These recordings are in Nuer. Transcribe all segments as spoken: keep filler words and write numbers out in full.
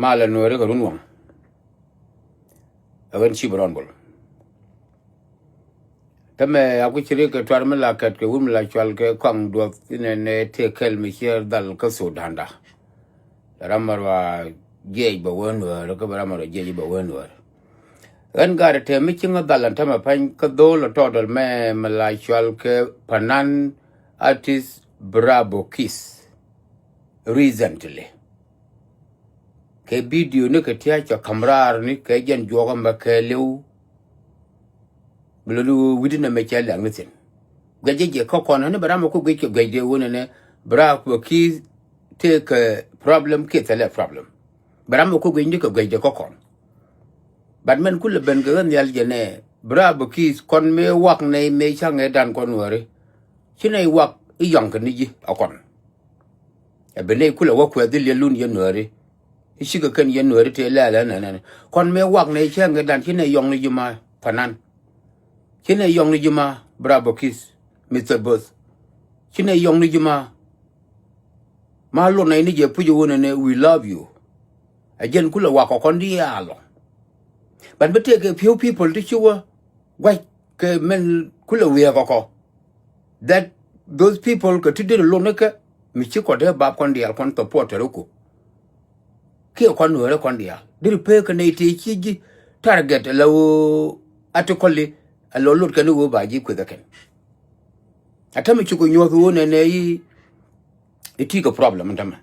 Malɛ Nuääri kɛ run waŋ. Ɛ ɣän Cip Rɔn Bol. Täämɛ a ku ci rik kɛ tuar mi la kɛt kɛ wut mi la cual kɛ kɔaŋ duɔth inɛnɛ tëë kɛl mi ciɛ dhal kä Thudanda. Ram mɛ rua jiɛc bɛ wee Nuäär, kä bɛ ram mɛ rua jiɛc bɛ wee Nuäär. Ɣän gat tɛm mi ci ŋä dhal ɛn täämɛ pa̱ny kä dho̱o̱l ɛ tɔɔdɔl mɛ mi la cual kɛ Panan artist Bravo Kiss. Recently. Kɛ video ni kɛ tia̱a̱ cɛ ka̱m raar ni kɛ jɛn juɔk ɛmɛ kɛɛliw. Bi lo̱ni wi̱cdɛ nɛmɛ cɛ liak ni thi̱n. Guɛc jɛ jɛ kä kɔn ni bɛ ram ɛ ku guic kɛ guɛcdɛ wunɛ nɛ Bravo Kiss tëëkɛ problem kiɛ thilɛ problem. Bɛ ram ɛ ku guic ni kɛ guɛcdɛ kä kɔn. But mɛn kulɛ ben kɛ ɣän nhial jɛ nɛ Bravo Kiss kɔn mëë wak nɛy mëë cäŋ ëëdan kɔn Nuääri. Ci nɛy wak i̱ yɔ̱ŋ kɛ ni ji̱ ɛ kɔn. Ɛ ben nɛy kulɛ wä kuɛth i̱ liɛlun yɛn Nuääri. I̱ cikɛ kɛn yɛn Nuääri tëë lɛɛl ɛn ɛn ɛn. Kɔn mëë wak nɛy cäŋ ëëdan ci nɛy yɔ̱ŋ ni ji̱ ma Panan. Ci nɛy yɔ̱ŋ ni ji̱ ma Bravo Kiss, Mister Both. Ci nɛy yɔ̱ŋ ni ji̱ ma. Ma lot nɛy ni jɛ puc ɛ wunɛ nɛ we love you. Ɛ jɛn kulɛ wak kɛ kɔn diaal ɔ. But mi tëëkɛ few people ti ci wä gua̱c kɛ mɛn kulɛ wiɛɛk kɛ kɔ. That those people kɛ ti deri lot ni kɛ mi ci kɔ dee bap kɔn diaal kɔn supporter ku. Kiɛ kɔn Nuääri kɔn diaal deri pek kɛ nɛy tëë ci ji̱ target ɛ la ɣöö article ɛ la lot kɛn ɣöö ba ji̱ kueth ɛ kɛn. A täämɛ cukɛ nyuɔ̱th ɣöö nɛnɛ i̱ i̱ ti̱i̱ kɛ problem in täämɛ.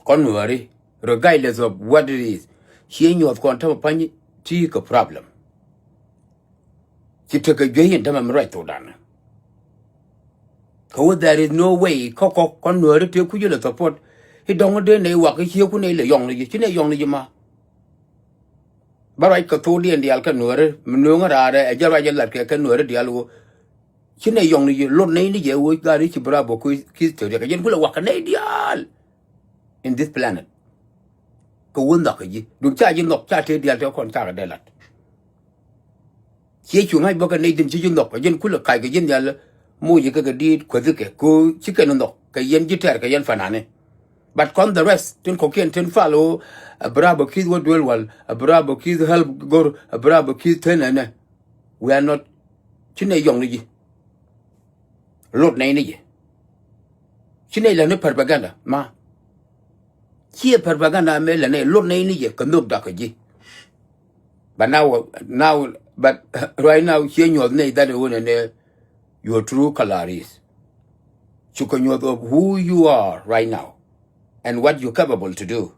Kɔn Nuääri, regardless of what it is, ciɛ nyuɔ̱th kɔn täämɛ pa̱ny ti̱i̱ kɛ problem. Ci tekɛ juey in täämɛ mi ruac thokdan. Kɛ ɣöö there is no way kä kɔk kɔn Nuääri tëë kucä lɛ support. I̱ dɔ̱ŋ dee nɛy wak i̱ ciek ku nɛy lɛ yɔ̱ŋ ni ji̱, ci nɛy yɔ̱ŋ ni ji̱ ma. Bä ruac kɛ thokdiɛn diaal kɛ Nuääri mi nööŋä raarɛ ɛ jɛ ruac ɛ lat kɛ kɛ Nuääri diaal ɣöö ci nɛy yɔ̱ŋ ni ji̱, lot nɛy ni jɛ ɣöö gaat i̱ ci Bravo Kiss tëë riɛk ɛ jɛn kulɛ wak kɛ nɛy diaal in this planet. Kɛ wun nhɔk kɛ ji̱ duŋ ca ji̱ nhɔk ca tëë diaal tëë kɔn cakɛ dee lat. Ciɛ cu ŋa̱c bä kɛ nɛy di̱n ci ji̱ nhɔk kɛ jɛn kulɛ kac kɛ ji̱ nhial. Moc kɛ kɛ diit kuäthi kɛ ko ci kɛn nhɔk kɛ yɛn ji̱ tɛɛr kɛ yɛn fanani. But kɔn the rest tin kɔkiɛn tin follow a Bravo Kiss wä duel wal, a Bravo Kiss help go̱r, a Bravo Kiss thin ɛnɛ. We are not. Ci nɛy yɔŋ ni ji̱. Lot nɛy ni ji̱. Ci nɛy lɛ ni propaganda ma. Ciɛ propaganda mɛ lɛ nɛy lot nɛy ni ji̱ kɛ nhök dak kɛ ji̱. But now, now, but right now ciɛ nyuɔth nɛy that wun ɛnɛ your true color is. Cukɛ nyuɔth of who you are right now and what you capable to do.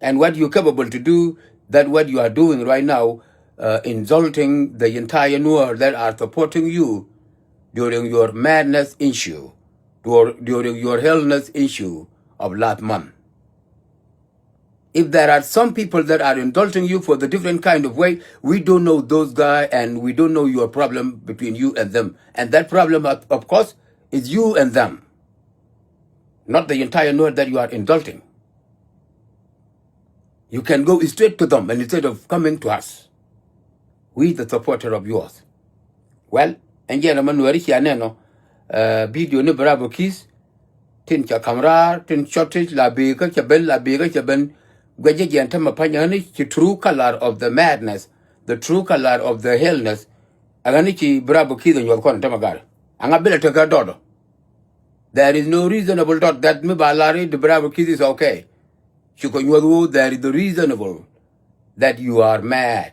And what you capable to do, that what you are doing right now, uh, insulting the entire Nuer that are supporting you during your madness issue, dur- during your illness issue of last month. If there are some people that are insulting you for the different kind of way, we don't know those guys and we don't know your problem between you and them. And that problem, of of course, is you and them, not the entire Nuer that you are insulting. You can go straight to them and instead of coming to us. We the supporter of yours. Well, ɛn jɛn ɛmɛ Nuääri cia nɛn ɔ, uh, video ni Bravo Kiss, tin ca ka̱m raar, tin cɔt ti la bekä ca ben, la bekä ca ben. Guɛcä jɛn tämɛ pa̱ny ɣän ci true color of the madness, the true color of the illness. Ɛ ɣän ci Bravo Kiss ɛ nyuɔth kɔn tämɛ gar. Aŋa bilɛ tekɛ dɔt ɔ. There is no reasonable doubt that mi ba lar i̱ di Bravo Kiss is okay. Cukɛ nyuɔth ɣöö there is the reasonable that you are mad.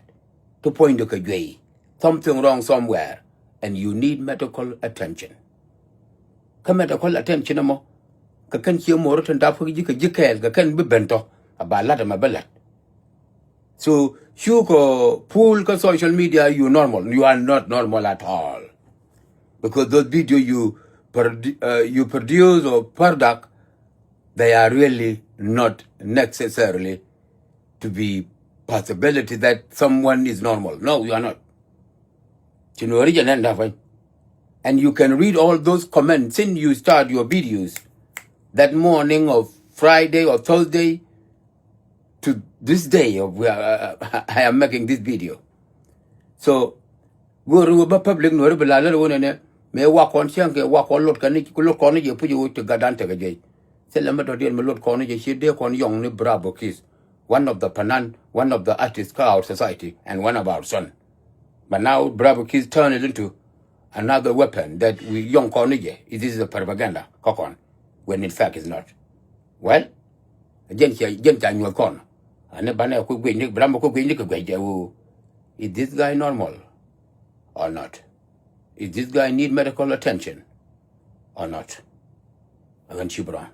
Ti puɔ̱nydɛ kɛ juey. Something wrong somewhere and you need medical attention. Kä medical attention ɛmɔ kɛ kɛn cie mo̱o̱r tin dap kä ji̱ kɛ ji̱ kɛɛl kɛ kɛn bi ben tɔ a ba la̱t ɛmɛ bi la̱t. So cukɛ puul kä social media, you normal. You are not normal at all. Because those video you produ- uh, you produce or product, they are really not necessarily to be possibility that someone is normal. No, you are not. Ci Nuääri jɛ nɛn da̱ pa̱ny. And you can read all those comments since you start your videos that morning of Friday or Thursday to this day of where, uh, I am making this video. So go̱o̱ri wä bä public Nuääri bi la lät wä nɛnɛ mëë wak kɔn cäŋ kɛ wak kɔn lot kɛn ni lot kɔn ni jɛ puc wä ti gatdan tekɛ jɛ. Thilɛ mi dɔ̱diɛn mi lot kɔn ni jɛ ci dee kɔn yɔŋ ni Bravo Kiss. one of the panan, one of the artists kä our society, and one of our son. But now Bravo Keith turn it into another weapon that we young kɔn ni jɛ. It is a propaganda kä kɔn, when in fact it's not. Well, jɛn ca, jɛn ca nyuɔth kɔn. Ani banɛ ku guic ni, Bravo ku guic ni kɛ guic jɛ wo. Is this guy normal or not? Is this guy need medical attention or not? Ɛ ɣän ci bi rɔn.